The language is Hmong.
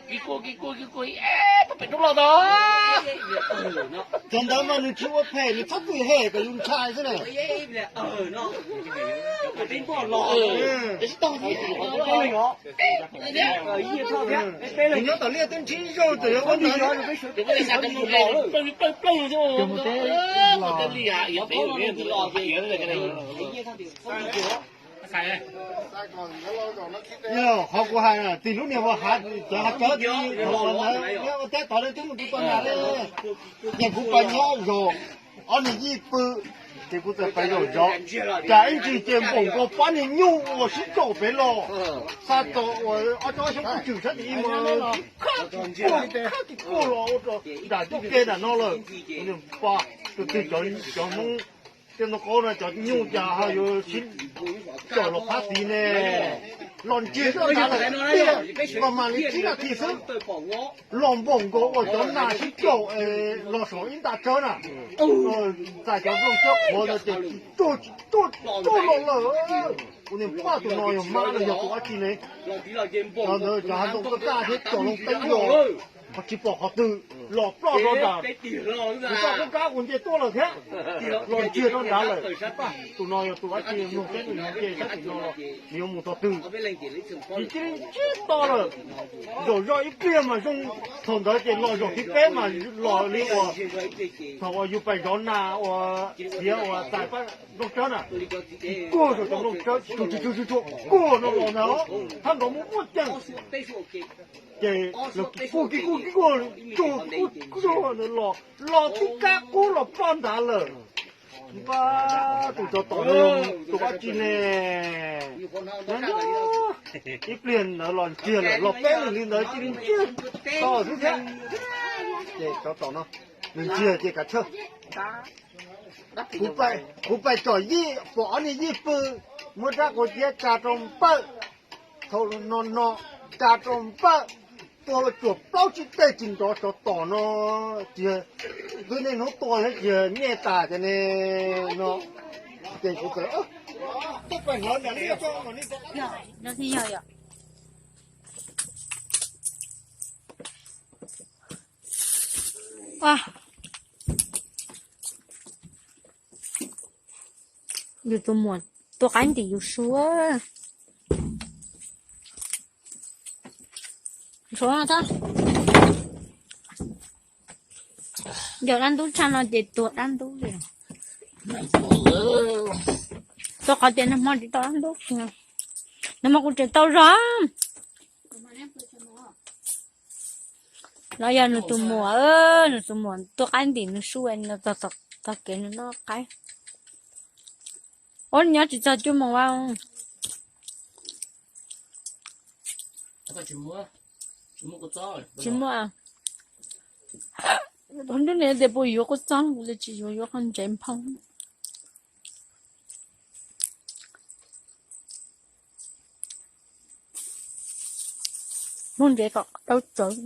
Kis kuj kis kuj kis kuj, peb pem roob los tau. Cov ntawd mas nws tsis ua phem, nws txhob pw hem kom yus ntshai xwb na. Nws nyob tom liaj twb ntsib zaug txawm yuav ua ntawd. Yog qhov kuv hais tim lub niag uas hav cov hav cawv ua teb tod li twb mus tsis tau nag li. Ces kuv pais nyob zaum ob niag yij pw, ces kuv txawm pais zaum zov, cas ib ntsis ces npaum nkaus pab niag nyuj uas sib caum pem los, xa txog uas ob cov xyoob kuj tswm sab tim ib mas khab kuj khab kuj los ua rau nram coob ke nram no lawm. Tus twg cov Hmoob tej ntoo qaub no cov nyuj cas ho yuav sib caum los phab tid ne? Los ntsiag zoj nrad lawm tiag, los mam li tsib nas this xwb, los npaum nkaus uas cov nas sib caum los saum ib nta tsawb na. Txais cov nplooj tsawb qhuav ntawd ces tsis tuaj tsis tuaj tuaj los lawm. Kuv niam paj, tus no yog mab los yog tus dab tsi ne? Cov ntawd cov hav ntoo kaj kaj thiab cov loo teeb yog qhov tsis pom qhov twg los ploj rau nram kuv txoj qub kab kuv nce tuaj lawm thiab, los ntsiag rau nrad lawm. Tus no yog tus dab tsi, mloog seb nws nce sab tim no los nws yuav mus txog twg. Ces cia li ntsiag to lawm. Zaum zoj ib pliag mas zoo, thaum ntawd ces los zaum thib peb mas los li uas thaum uas yus pais zov nas uas tiav uas txais pab nplooj tsawb na, kuag saum cov nplooj tsawb tsuag tsuag tsuag, kuag no los ntag, thab nrov muaj muaj ceem. Ces los kuj kis kuj kis kuj tsuag kuj tsuag los, los tib kab qub los ploj nrad lawm. Npab, tus tsov tom no tus dab tsi ne? Nyob nyob ib pliag ntawd los ntsiag lawm, los peb lwm li ntawd cia li ntsiag to xwb thiab. Ces tsov tom no nws ntsiag ces kav chawj. Kuv pais tsom yij pom ob niag yij pw, muab rab quav ciab tsa rau npawj, thaum no no tsa rau npawj, tua tsuas plaub tsib teg tsis nrov, tsov tom no tiag. Twb niaj hnub tua thiab tiag, nyiaj tas ces ne no. Ces kuv txawm tuaj pais hlawv nram liaj tso. Yus tus muam tua qaib ntim yus su. Yog dab ntub tshaj no ces tuag dab ntub li. Rau qhov tias nag hmo tsis tau dab ntub, nag hmo kuv tseem tau zog. No yog nws tus muam, nws tus muam tua qaib ntim nws su, nws txog kev nws noj qaib. Ua nyob tsis txog cuaj moos a. Tsis muaj. Hnub no tias puas yuav kua txob, kuv li tsis yuav, yuav qhov ntsev nphoo. Nphoo ntsev kom dawb tsawv.